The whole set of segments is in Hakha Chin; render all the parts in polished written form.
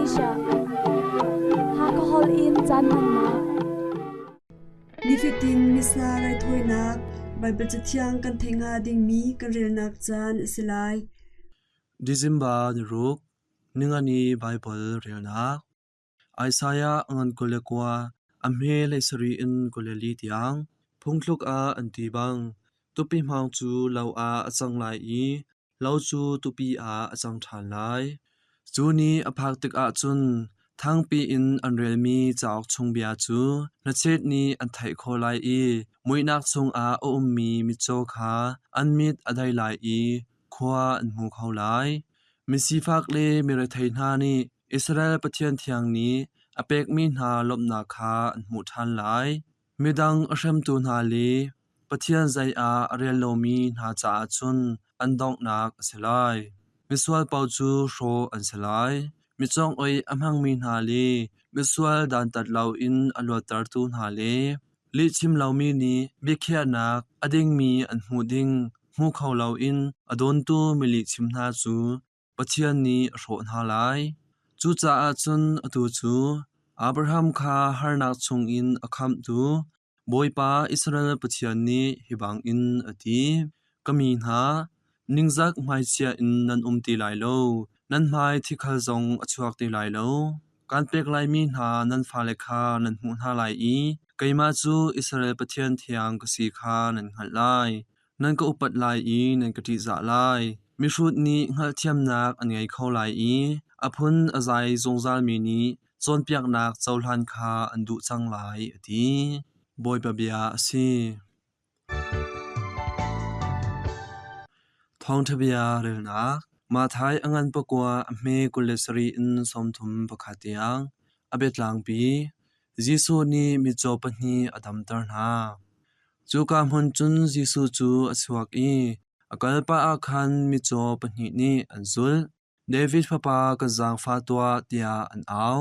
Asia. Hakha holh in caan hmannak. Nifatin Missa raithawinak Baibal Cathiang kan theih hnga dingmi kan relnak caan a si lai. December ni ruk, ningani Baibal relnak. Isaiah ngan 29 a hme hlei sarih in 24 tiang phungthluk ah an ti bang, tupi hmawng cu lo ah a cang lai i lo cu tupi ah a cang ṭhan lai. Cu ni a phak tikah cun thangpi in an relmi cauk chung bia cu hnachet nih an theih khawh lai i muihnak chungah a ummi mitcaw kha an mit a dei lai i khua an hmu kho lai. Misifak le mirethei hna nih Israel Pathian thiang nih a pekmi hna lawmhnak kha an hmuh ṭhan lai. Midang a hremtu hna le Pathian zei ah a rel lomi hna caah cun an donghnak a si lai. Misual paoh cu hrawh an si lai. Mi congoih a hmangmi hna le misual dantat loin a luattertu hna le lihchim lomi nih biakhiahnak a dingmi an hmuh ding hmu kho loin a dawntu milihchim hna cu Pathian nih a hrawh hna lai. Cucaah cun atu cu Abraham kha harnak chungin a khamhtu Bawipa Israel Pathian nih hi bangin a ti: Ka mi hna, ningzak hmaichia in nan um ti lai lo, nan hmai thikhal zong a chuak ti lai lo. Kaan pek laimi hna nan fale kha nan hmuh hna lai i keimah cu Israel Pathian thiang ka si kha nan hngalh lai. Nan ka upat lai i nan ka ṭihzah lai. Mihrut nih hngalhthiamnak an ngei kho lai i a phun a zai zungzalmi nih cawnpiaknak cohlan kha an duh cang lai, a ti. Bawipa bia a si. Thawngṭha bia relnak Matthai a ngan pakua a hme 27 in 31 tiang a biatlangpi Jesuh nih mitcaw pahnih a damter hna. Cuka hmun cun Jesuh cu a chuak i a kalpah ah khan mitcaw pahnih nih an zulh. David fapa kan zaangfah tuah tiah an au.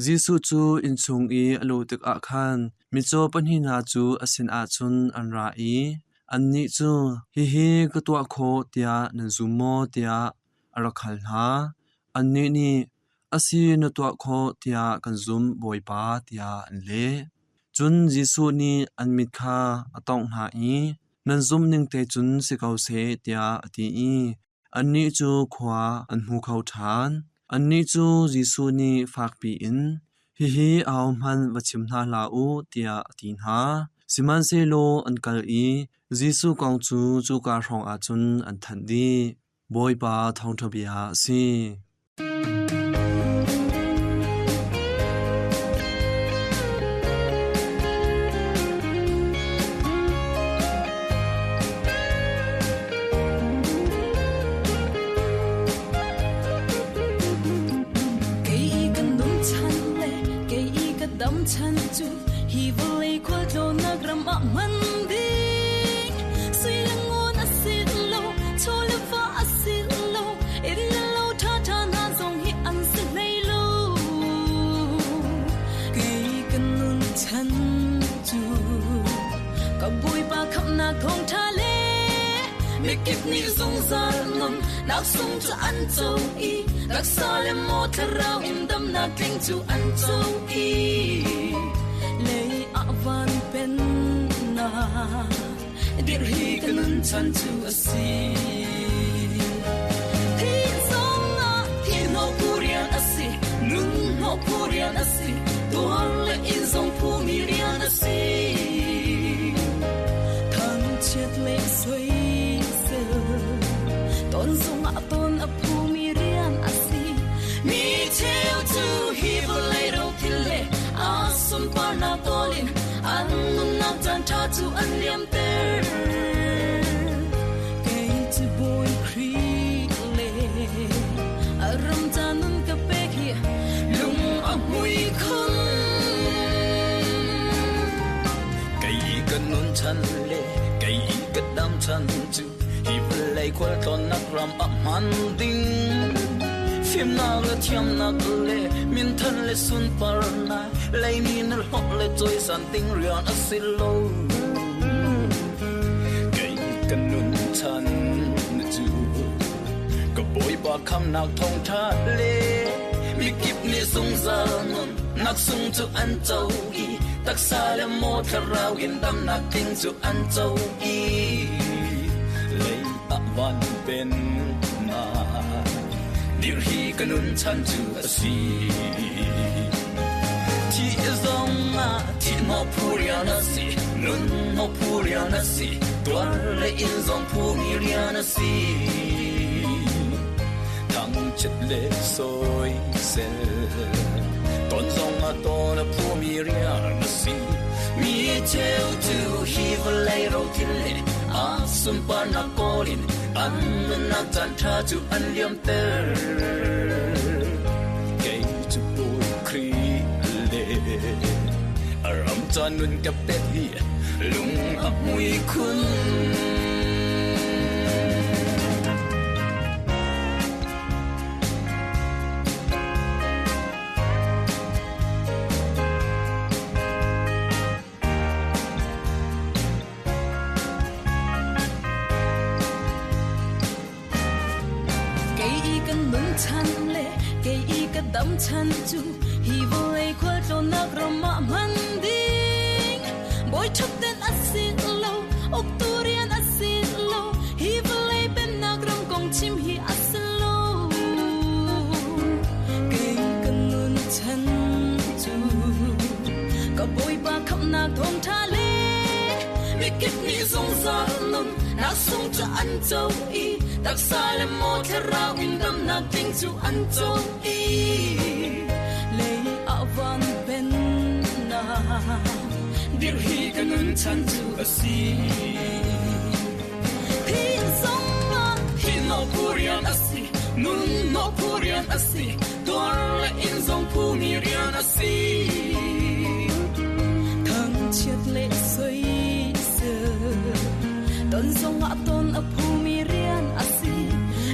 Jesuh cu innchung i a luh tikah khan mitcaw pahnih hna cu a sinah cun an ra i annih cu, “Hihi ka tuah khawh tiah nan zum maw?” tiah a rak hal hna. Annih nih, “A si, na tuah khawh tiah kan zumh, Bawipa,” tiah an leh. Cun Jesuh nih an mit kha a tawngh hna i, “Nan zumh ning te cun si ko seh,” tiah a ti i annih cu khua an hmu kho ṭhan. Annih cu Jesuh nih fakpi in, “Hihi ahohmanh va chim hna hlah u,” tiah a ti hna. Sihmanhsehlaw an kal i Jesuh kong cu cuka hrawngah cun an thanh dih. Bawipa thawngṭha bia a si. Kei i kan nung chan le kei i ka dam chan cu hi vawlei khualtlawnnak ram ah hman ding sui le ngun a si lo chaw le va a si lo inn le lo ṭha ṭha hna zong hi an si hlei lo kei ka nun chan cu ka Bawipa khamhnak thawngṭha le mikip nih zungzal nun nak sung cu an co i taksa le maw thlarau in damnak tling cu an co i lei ah van pennak dirh hi ka nun chan cu a si. Thi zongah thi hnawh phu rian a si, nun hnawh phu rian a si, tuar le in zong phu mi rian a si. Thangchiat le soisel ton zongah ton a phu mi rian a si. Mi cheu cu hi vawlei ro thil le a sunparnak tawlin an nunnak caan ṭha cu an liamter. Kei cu Bawi Khrih le a ram ca nun ka pek hi lung a hmui khun. Kei i ka nun chan le kei i ka dam chan cu hi vawlei khualtlawnnak ram ah hman ding. Fimnak le thiamnak le minthan le sunparnak leimi na hlawh le cawisan ding rian a si lo. Kei ka nun chan cu ka Bawipa khamnak thawngṭha le mikip nih zungzal nun nak sung cu an co i taksa le maw thlarau in damnak tling cu an co i lei ah van pen na dir hi ka nun chan cu a si. Thi zong ah thi no phu rian a si, nun no phu rian a si, tuar le in zong phu mi rian a si. Thang chet le soi sel ton zong a ton a phu mi rian a si. Mi cheu cu hi vawlei ro thil le a sunparnak kawlin an nunnak caan ṭha cu an liamter. Kei cu Bawi Khrih le a ram ca nun ka pek hi lung a hmui khun. Kei i kan nun chan le kei i ka dam chan cu hi vawlei khualtlawnnak ram ah hman ding. Bawi ṭhutden a si lo, uktu rian a si lo, hi vawlei pennak ram kong chim hi a si lo. Kei ka nun chan cu ka Bawipa khamhnak thawngṭha le mikip nih zungzal nun nak sung cu an co i taksa le maw thlarau in damnak tling cu an co i lei ah van pennak dir hi ka nun chan cu a si. Thi zong ah thi no phu rian a si, nun no phu rian a si, tuar le in zong phu mi rian a si. Thangchiat le soisel ton zong ah ton a phu mi rian a si.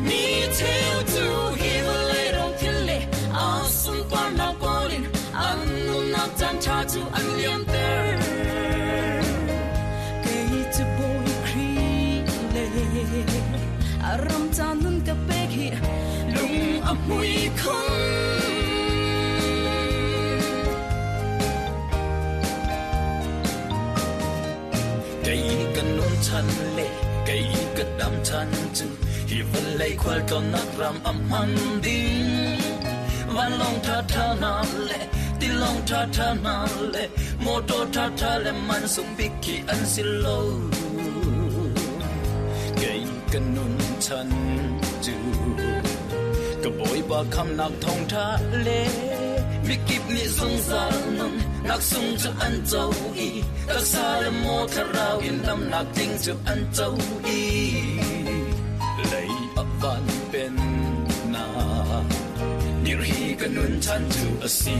Mi cheu cu hi vawlei ro thil le a sunparnak kawlin an nunnak caan ṭha cu an liamter. Kei cu Bawi Khrih le a ram ca nun ka pek hi lung a hmui khun. Kei ka nun chan le kei ka dam chan cu hi vawlei khualtlawnnak ram a hman ding. Vanlawng ṭhaṭha hna le tilawng ṭhaṭha hna le motor ṭhaṭha le mansung bik khi an si lo. Kei ka nun chan cu ka Bawipa khamnak thawngṭha le mikip nih zungzal nun nak sung cu an co i taksa le maw thlarau in damnak tling cu an co i lei a van pennak dir hi ka nun chan cu a si.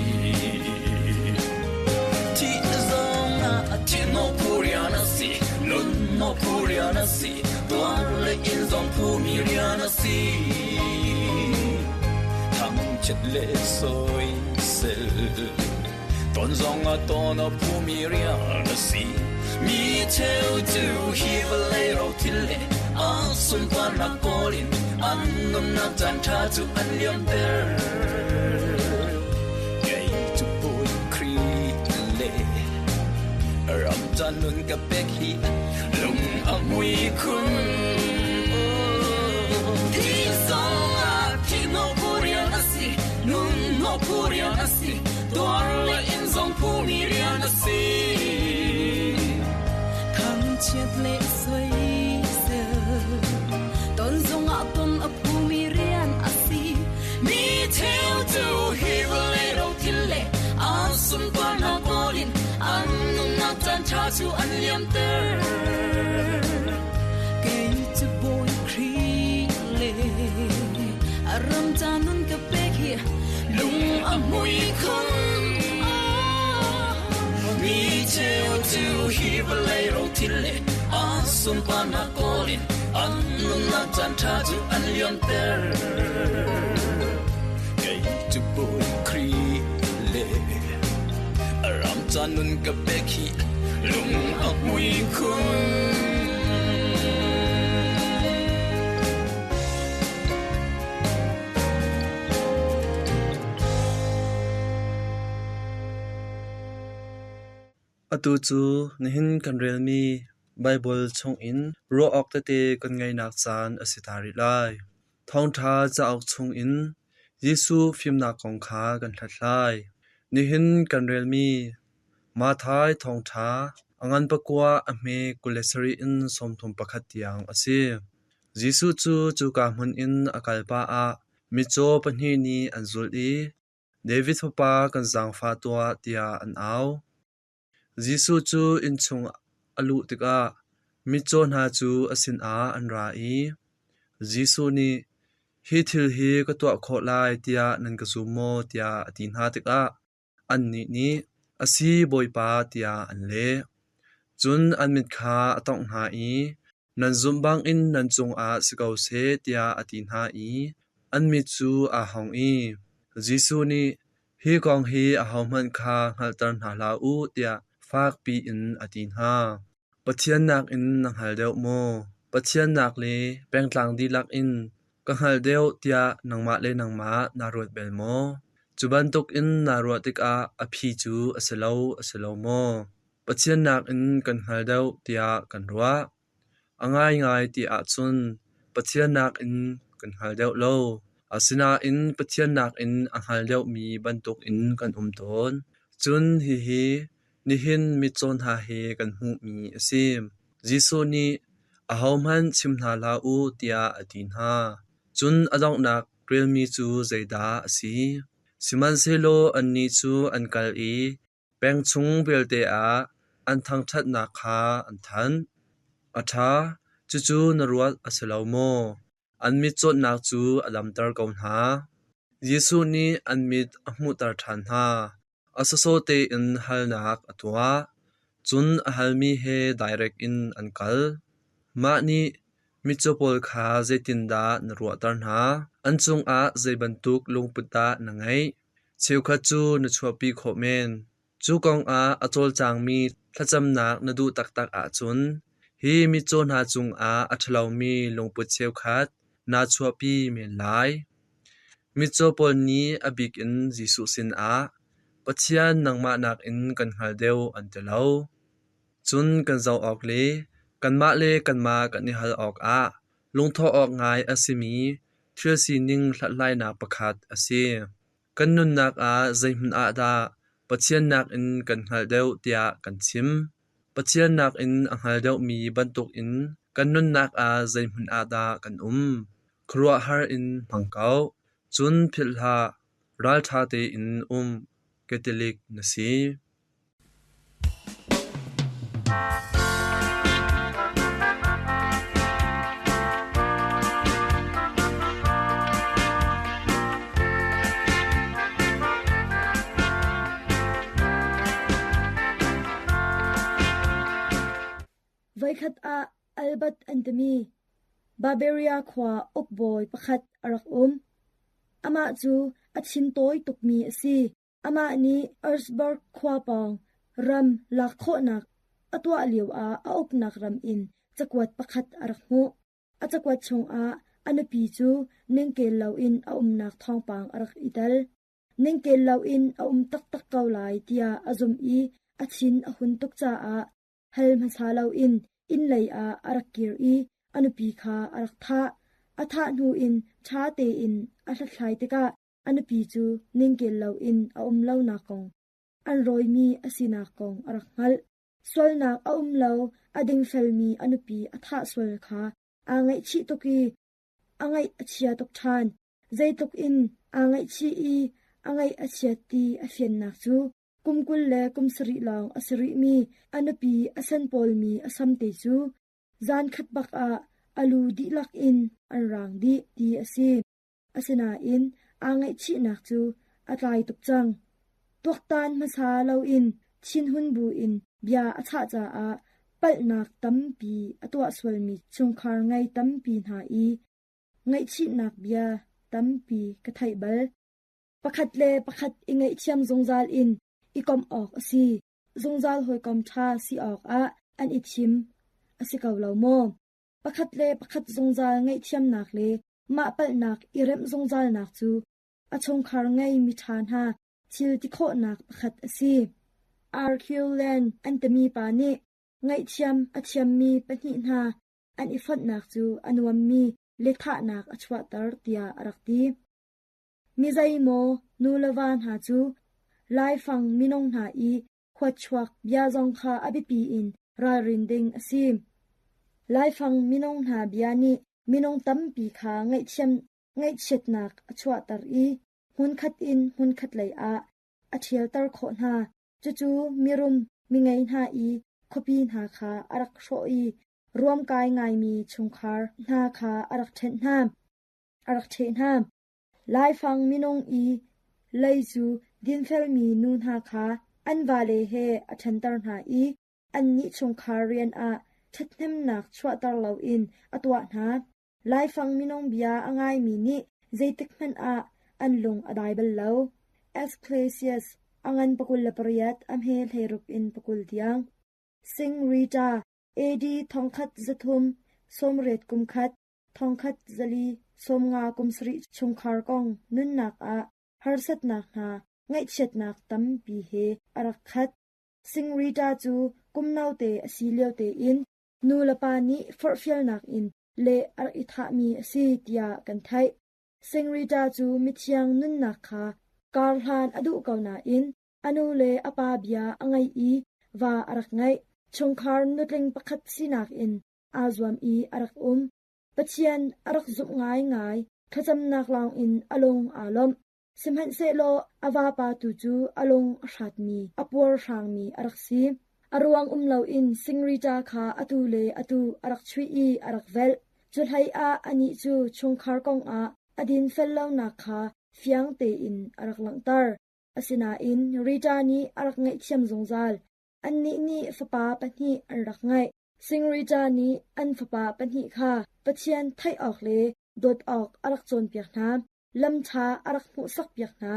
Thi zong ah thi no phu rian a si, nun no phu rian a si, tuar le in zong phu mi rian a si. Thangchiat le soisel ton zong ah ton a phu mi rian a si. Mi cheu cu hi vawlei ro thil le a sunparnak kawlin an nunnak caan ṭha cu an liamter. Kei cu Bawi Khrih le ram ca nun ka pek hi lung a hmui khun. Thi zong ah thi no phu rian a si, nun no phu rian a si, tuar le in zong phu mi rian a si. Thangchiat le soisel ton zong ah ton a phu mi rian a si. Mi cheu cu hi vawlei ro thil le a sunparnak kawlin an nunnak caan ṭha cu an liamter. Kei cu Bawi Khrih le a ram ca nun ka pek hi lung a hmui khun. Mi cheu cu hi vawlei ro thil le a sunparnak kawlin an nunnak caan ṭha cu an liamter. Kei cu Bawi Khrih le a ram ca nun ka pek hi lung a hmui khun. Atu cu nihin kan relmi Baibal chungin ruah awk tete kan ngeihnak caan a si ta rih lai. Thawngṭha cauk chungin Jesuh fimnak kong kha kan hlathlai. Nihin kan relmi Matthai Thawngṭha a ngan pakua a hme 27 in 31 tiang a si. Jesuh cu cuka hmun in a kal pah ah mitcaw pahnih nih an zulh i David fapa kan zaangfah tuah tiah an au. Jesuh cu innchung a luh tikah mitcaw hna cu a sinah an ra i Jesuh nih, “Hi thil hi ka tuah khawh lai tiah nan ka zum maw?” tiah a ti hna tikah annih nih, “A si, Bawipa,” tiah an leh. Cun an mit kha a tawngh hna i, “Nan zumh bangin nan cungah si ko seh,” tiah a ti hna i an mit cu aa hong i Jesuh nih, “Hi kong hi ahohmanh kha hngalhter hna hlah u,” tiah fakpi in a ti hna. Pathian nakin na hngal deuh maw? Pathian nak le pengtlang dihlak in ka hngalh deuh tiah nangmah le nangmah naa ruat bal maw? Cu bantukin naa ruah tikah a phi cu a si lo, a si lo maw? Pathian nakin kan hngal deuh tiah kan ruah. A ngaingai ti ahcun Pathian nakin kan hngal deuh lo. Asinain Pathian nakin a hngal deuhmi bantukin kan um tawn. Cun hihi nihin mitcaw hna he kan hmuhmi a si. Jesuh nih, “Ahohmanh chim hna hlah u,” tiah a ti hna. Cun a donghnak relmi cu zeidah a si? Sihmanhsehlaw annih cu an kal i Peng chung vialte ah an thangṭhatnak kha an thanh. A ṭha, cucu na ruat a si lo maw? An mitcawtnak cu a damter ko hna. Jesuh nih an mit a hmuhter ṭhan hna. A sawsawh tein halnak a tuah, cun a halmi he dairek in an kal. Mah nih mitcaw pawl kha zeitindah na ruahter hna? An cungah zei bantuk lungput dah na ngeih? Cheukhat cu na chuahpi khawh men. Cu kongah a cawlcangmi thlacamnak na duh taktak ahcun hi mitcaw hna cungah a ṭhalomi lungput cheukhat naa chuahpi men lai. Mitcaw pawl nih a bik in Jesuh sinah, Pathian nangmah nakin kan hngal deuh an ti lo. Cun kan zoh awk le kanmah le kanmah kan i hal awkah lungthawh awk ngai a simi thil sining hlathlainak pakhat a si. Kan nunnak ah zeihmanh ah dah Pathian nakin kan hngalh deuh tiah kan chim. Pathian nakin a hngal deuhmi bantukin kan nunnak ah zeihmanh ah dah kan um. Khuaruahhar in hmang ko. Cun philh hlah, ralṭha tein um. Catholic na si. Voikhat ah Albert an timi Bavaria khua ukbawi pakhat a rak um. Amah cu a thintawi tukmi a si. Amah nih Erzberg khua pawng ram lak khawhnak a tuah lioah a uknak ram in cakuat pakhat a rak hmuh. A cakuat chungah a nupi cu ningkel loin a umnak thawngpang a rak i tel. Ningkel loin a um taktak ko lai tiah a zumh i a thin a hun tuk caah hal hmasa loin inn lei ah a rak kir i a nupi kha a rak thah. A thah hnu in ṭha tein a hlathlai tikah a nupi cu ningkel loin a um lonak kong, an rawimi a sinak kong a rak hngalh. Sualnak a um lo, a dingfelmi a nupi a thah sual kha aa ngaihchih tuk i a ngaih a chia tuk ṭhan. Zeitluk in aa ngaihchih i a ngaih a chiat ti a fiannak cu kum 20 le kum sarih lawng a si rihmi a nupi a sen pawlmi a samte cu zan khat bak ah a lu dihlak in an raang dih ti a si. Asinain aa ngaihchihnak cu a tlai tuk cang. Tuaktan hmasa loin thinhun buin bia a chah caah palhnak tampi a tuah sualmi chungkhar ngei tampi hna i ngaihchihnak bia tampi ka theih bal. Pakhat le pakhat i ngaihthiam zungzal in i komh awk a si. Zungzal hawikom ṭha si awkah an i thim a si ko lo maw? Pakhat le pakhat zungzal ngaihthiamnak le mah palhnak i remh zungzalnak cu a chungkhar ngei miṭha hna thil ti khawhnak pakhat a si. Arculand an timi pa nih ngaihthiam a thiammi pahnih hna an i fonhnak cu a nuammi lethahnak a chuahter tiah a rak ti. Mi zeimaw nu le va hna cu laifang minung hna i huatchuak bia zong kha a biapi in ralrin ding a si. Laifang minung hna bia nih minung tampi kha ngaihthiam ngaihchiatnak a chuahter i hmunkhat in hmunkhat lei ah a ṭhialter khawh hna. Cucu mirum mingei hna i khuapi hna kha a rak hrawh i ruamkai ngaimi chungkhar hna kha a rak ṭhenh hna. A rak ṭheh hna. Laifang minung i lei cu dinfelmi nu hna kha an vale he a ṭhenter hna i annih chungkhar rian ah ṭhathnemnak chuahter loin a tuah hna. Laifang minung bia a ngaimi nih zeitikhmanh ah an lung a dai bal lo. Ecclesiastes a ngan 28 a hme 16 in 20 tiang. Sing Rita AD 1380 kum khat 1450 kum sarih chungkhar kong nunnak ah harsatnak hna ngaihchiatnak tampi he a rak khat. Sing Rita cu kum note a si lio tein nu le pa nih forhfialnak in le a rak i thahmi a si tiah kan theih. Sing Rita cu mithiang nunnak kha kar hlan a duh ko nain a nu le a pa bia a ngaih i va a rak ngeih. Chungkhar nutling pakhat sinak in aa zuam i a rak um. Pathian a rak zumh ngaingai. Thlacamnak lawngin a lung aa lawmh. Sihmanhsehlaw a vapa tu cu a lung a hratmi, a puarhrangmi a rak si. A ruang um loin Singrita kha atu le atu a rak chuih i a rak velh. Cu hleiah anih cu chungkhar kongah a dinfel lonak kha fiang tein a rak langhter. Asinain Rita nih a rak ngaihthiam zungzal. Annih nih fapa pahnih an rak ngeih. Singrita nih an fapa pahnih kha Pathian theih awk le dawt awk a rak cawnpiak hna. Lam ṭha a rak hmuhsakpiak hna.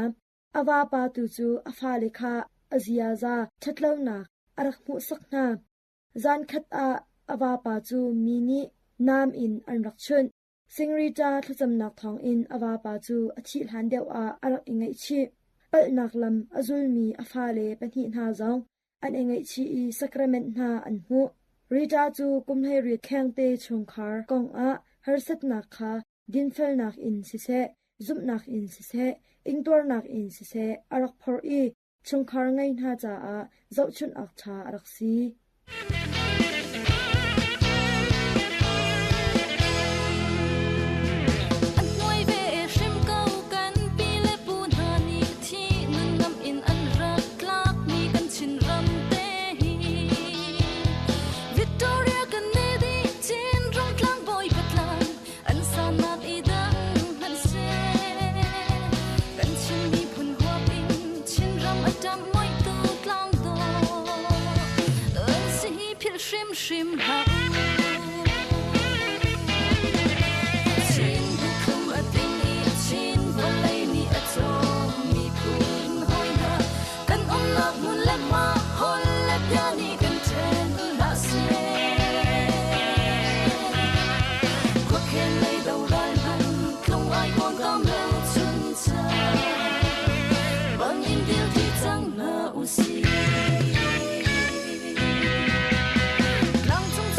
A vapa tu cu a fale kha a ziaza ṭhatlonak a rak hmuhsak hna. Zankhat ah a vapa cu mi nih nam in an rak chunh. Singrita thlacamnak thawngin a vapa cu a thih hlan deuh ah a rak i ngaihchih. Palhnak lam a zulmi a fale pahnih hna zong an i ngaihchih i sacrament hna an hmuh. Rita cu kum 18 khengte chungkhar kongah harsatnak kha dinfelnak in siseh, zumhnak in siseh, ingtuarnak in siseh a rak phorh i chungkhar ngei hna caah zohchunh awk ṭha a rak si. An hnuai ve hrim ko kan pi le pu hna nih thi nun ngam in an rak tlakmi kan Chinram te hi. Victoria kan ne dih Chin rungtlang bawi patlang an sannak i dang hmanhseh kan Chin miphun huap in Chinram a ṭam moihtu tlang dawh an si hi philh hrimhrim hlah u. Chin bukhum a tling i Chin vawlei nih a cawm miphun hawi hna kan umnak hmun le hma hol le bia nih kan ṭhen hlah seh. Khuakhen lei do ral hman tlung ai kawn kam lo chun cha bang in dil ti cang hna usih. Tlangcung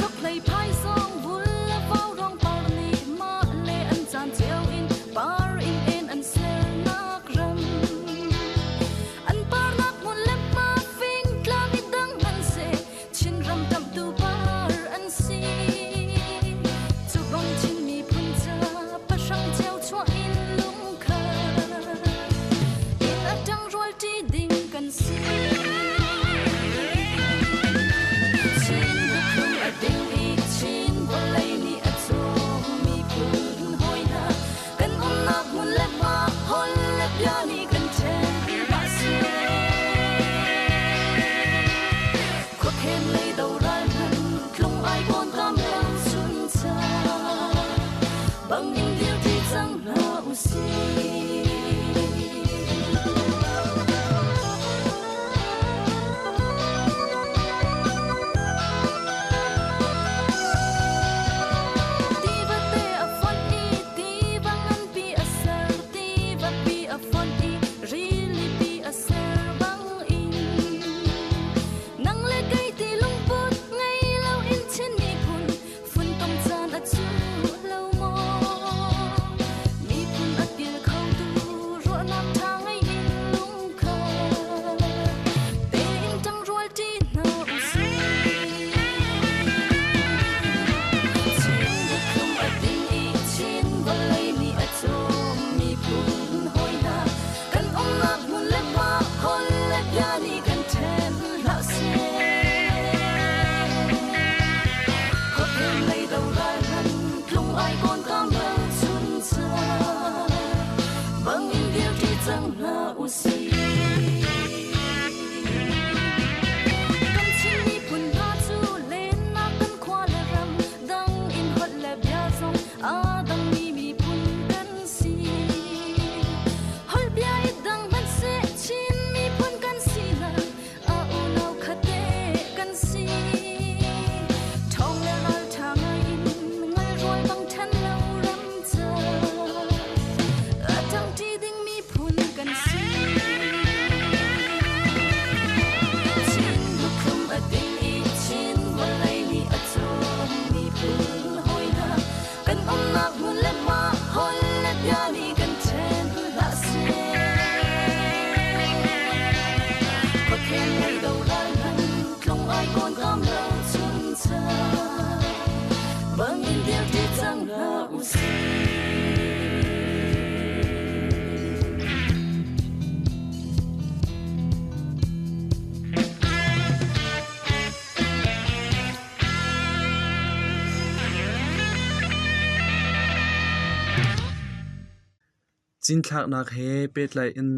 Cinthlaknak he pehtlai in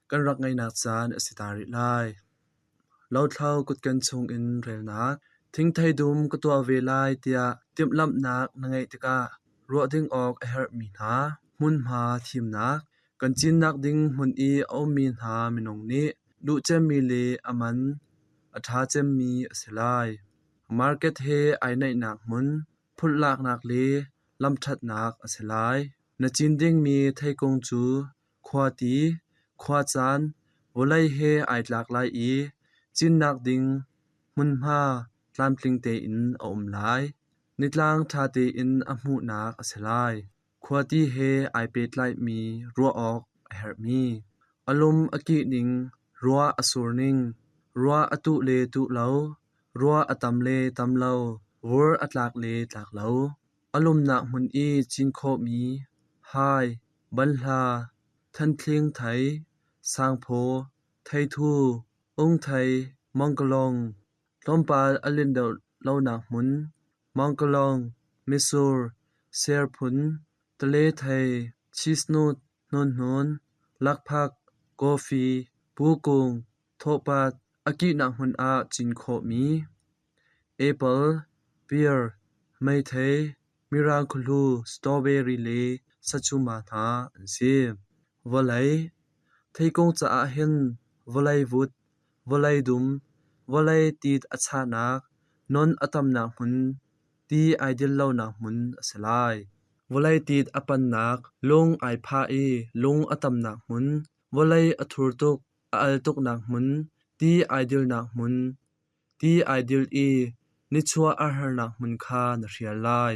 kan rak ngeihnak caan a si ta rih lai. Lothlo kutken chungin relnak, thingthei dum ka tuah ve lai tiah timhlamhnak na ngeih tikah ruah ding awk a herhmi hna hmunhma thimnak, kan cinnak ding hmun i a ummi hna minung nih duh cemmi le a man a ṭha cemmi a si lai. Market he ai naihnak hmun, phulhlaknak le lamṭhatnak a si lai. Na cin dingmi theikung cu khuati, khuacaan, vawlei he ai tlak lai i cinnak ding hmunhma tlamtling tein a um lai. Nitlang ṭha tein a hmuhnak a si lai. Khuati he ai pehtlaihmi ruah awk a herhmi. A lum a kih ning, ruah a sur ning, ruah a tuh le tuh lo, ruah a tam le tam lo, vur a tlak le tlak lo. A lumnak hmun i cin khawhmi hai, banhla, thanthling thei, sangphaw, theithu, ungthei, mangkalong, tlawmpal a linh deuh lonak hmun, mangkalong, mitsur, serphun, tale thei, chisnut, hnunhnun, lakphak, kawfi, pukung, thawhpat, a kihnak hmun ah cin khawhmi, apple, pear, meithei, mirang khuhlu, strawberry le sachuma hna an si. Vawlei Theikung caah hin vawlei vut, vawlei dum, vawlei tit a chahnak, non a tamnak hmun, ti ai dil lonak hmun a si lai. Vawlei tit a pannak, lung ai phah i lung a tamnak hmun, vawlei a thur tuk, a al tuknak hmun, ti ai dilnak hmun, ti ai dil i nichuah a harnak hmun kha na hrial lai.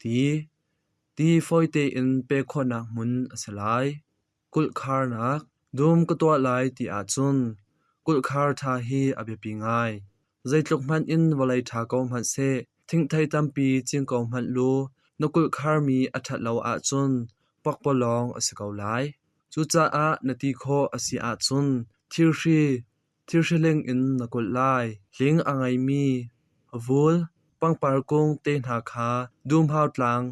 Ti Ti fawi tein pek khawhnak hmun a si lai. Kulhkharnak dum ka tuah lai ti ahcun kulhkhar ṭha hi a biapi ngai. Zeitluk hmanh in vawlei ṭha ko hmanh seh, thingthei tampi cing ko hmanh lu na kulhkharmi a ṭhat lo ahcun pakpalawng a si ko lai. Cucaah na ti khawh a si ahcun thirhri thirhri in na kulh lai. Hling a ngeimi vul, pangpar kung te hna kha dumhau tlang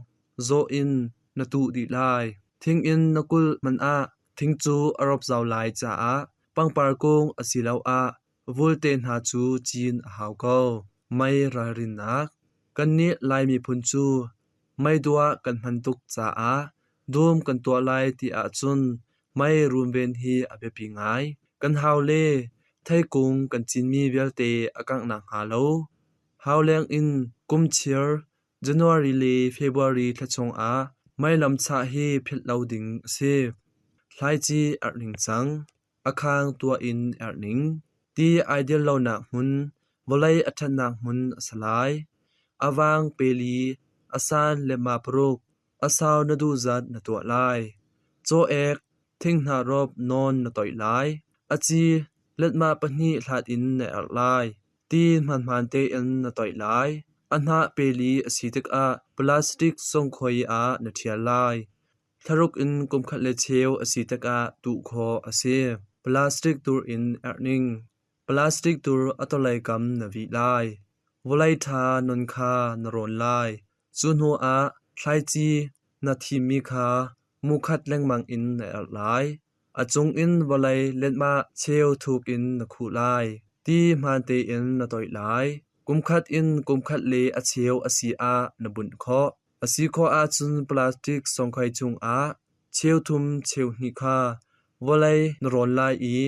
zawh in na tuh dih lai. Thing in na kulh hmanh ah thing cu a rop zau lai caah pangpar kung asiloah vul te hna cu cin a hau ko. Mei ralrinnak Kannih Lai miphun cu meiduah kan hman tuk caah dum kan tuah lai ti ahcun mei runven hi a biapi ngai. Kan hau le theikung kan cinmi vialte a kangh nakhnga lo hauleng in kumchir January le February thla chungah meilam chah hi philh lo ding a si. Thlaici erh ningcang, a khang tuah in erh ning, ti ai dil lonak hmun, vawlei a ṭhatnak hmun a si lai. A vang peli, a san lema paruk, a sau na duh zat na tuah lai. Caw ek, thinghnah rop nawn na toih lai. A ci letmah pahnih hlat in na erh lai. Ti hmaanhmaan tein na toih lai. A hnah peli a si tikah plastic sungkhoi ah na ṭhial lai. Thlaruk in kumkhat le cheu a si tikah tuh khawh a si. Plastic tur in erh ning. Plastic tur a tawlei kam na vih lai. Vawlei ṭha non kha na rawn lai. Cu hnu ah thlaici na thimmi kha mukhat lengmang in na erh lai. A cungin vawlei letmah cheu thuk in na khuh lai. Ti hmaan tein na toih lai. Kumkhat in kumkhat le a cheu a si ah na bunh khawh. A si khawh ahcun plastic sawngkhoi chungah cheuthum cheuhnih kha vawlei na rawn lai i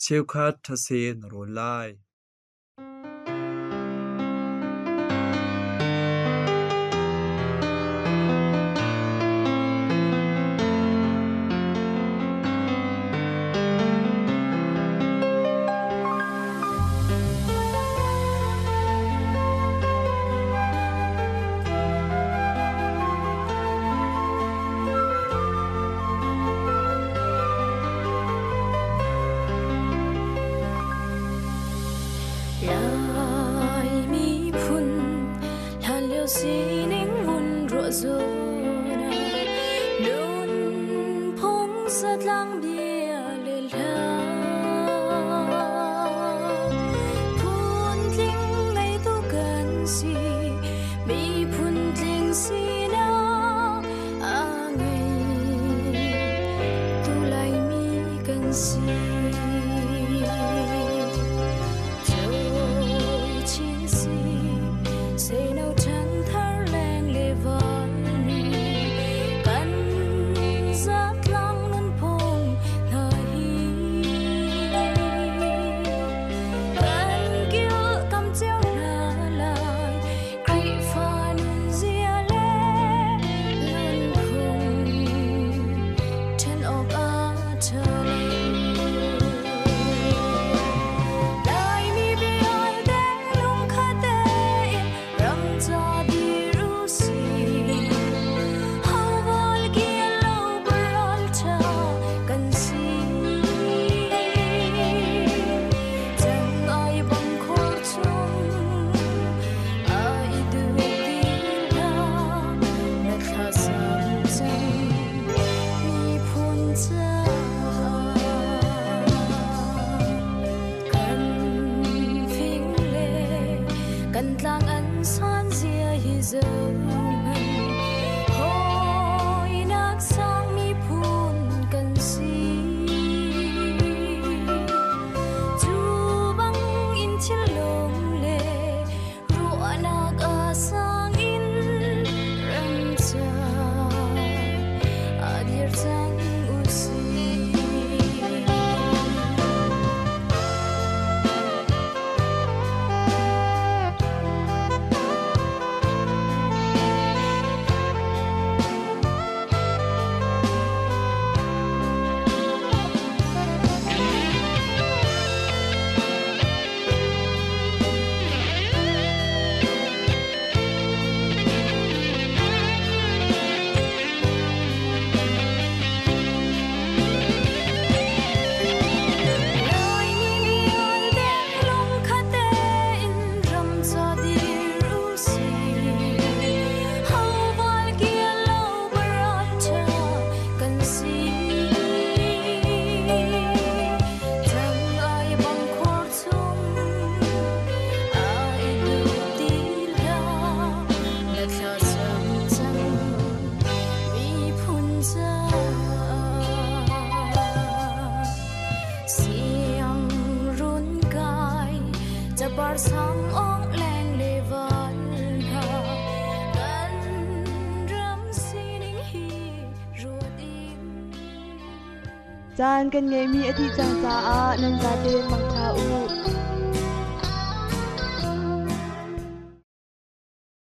cheukhat ṭhase na rawn lai. Lai miphun hlanlio sining vun ruah zawn ah nunphung zatlang bia le hla phuntling ngeitu kan si miphun tling sinak a ngei. Cawi chin si seino ṭhangthar leng le val nih kan zatlang nunphung hna hi kan kilhkamh cio hna lai. Khrihfa nunzia le nunphung ṭhen awk a ṭha lo. Laimi vialte lungkhat tein ram ca dir u sih. Hoval kian lo ralṭha kan si. Cang ai bang khor chung ai duh ti hlah na thla sam cang miphun caah kan fing le kan tlang an san zia hi zohhmanh hawinak sang miphun kan si. Cu bang in thinlung le ruahnak a sang in ram ca a dir cang u sih. Laimi vialte lungkhat tein ram ca dir u sih. Hoval kian lo ralṭha kan si. Cang ai bang khor chung ai duh ti hlah na thla cam cang miphun caah. Siang run kai capar sang ong leng le val hna kan ram sining hi ruat in. Caan kan ngeihmi a dih cang caah nan zaten mangṭha u.